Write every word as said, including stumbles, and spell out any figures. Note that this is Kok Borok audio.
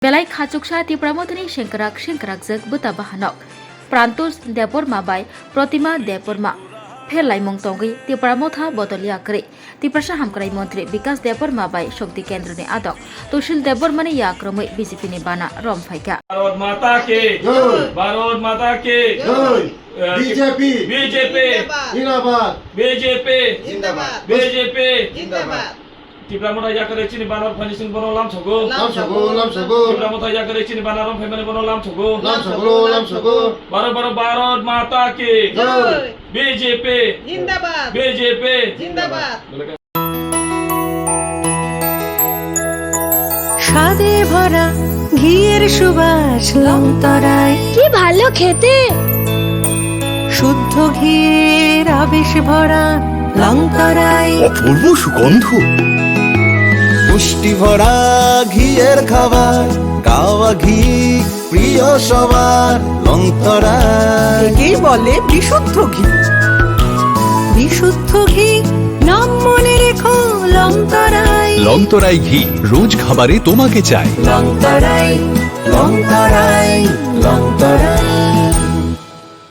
Belai khachuksa Tipra Mothani sengkrak sengkrakjak bwta bahanok Prantosh Debbarma bai Protima Debbarma pherlaimung tongwi Tipra Motha bodol yakarwi Tiprasa Hamkrai Montri Bikas Debbarma bai Shokti Kendroni adok Tushil Debbarmani yakromwi B J P ni bana rom phaikha. Bharat মাতা কি? জয়। ভারত মাতা কি? জয়। আহ, BJP. BJP. জিন্দাবাদ। বিজেপি। জিন্দাবাদ। বিজেপি। জিন্দাবাদ। Tipra Motha yakarwi chini banner phaini chini bono lamsogo. Lamsogo, lamsogo. Tipra Motha yakarwi chini banner phaimani bono lamsogo. Lamsogo, lamsogo. Baro baro Bharat Mata ki. জয়। বিজেপি। জিন্দাবাদ। বিজেপি। জিন্দাবাদ। স্বাদে ভরা ঘিয়ের সুবাস লংতরায়। কি ভালো খেতে। শুদ্ধ ঘিয়ের আবেশ ভরা লংতরায়। অপূর্ব সুগন্ধ। পুষ্টি ভরা ঘিয়ের খাবার, গাওয়া ঘি প্রিয় সবার, লংতরায়। একেই বলে বিশুদ্ধ ঘি। বিশুদ্ধ ঘি, নাম মনে রেখো, লংতরায়। লংতরায় ঘি, রোজ খাবারে তোমাকে চাই। লংতরায়, লংতরায়, লংতরায়।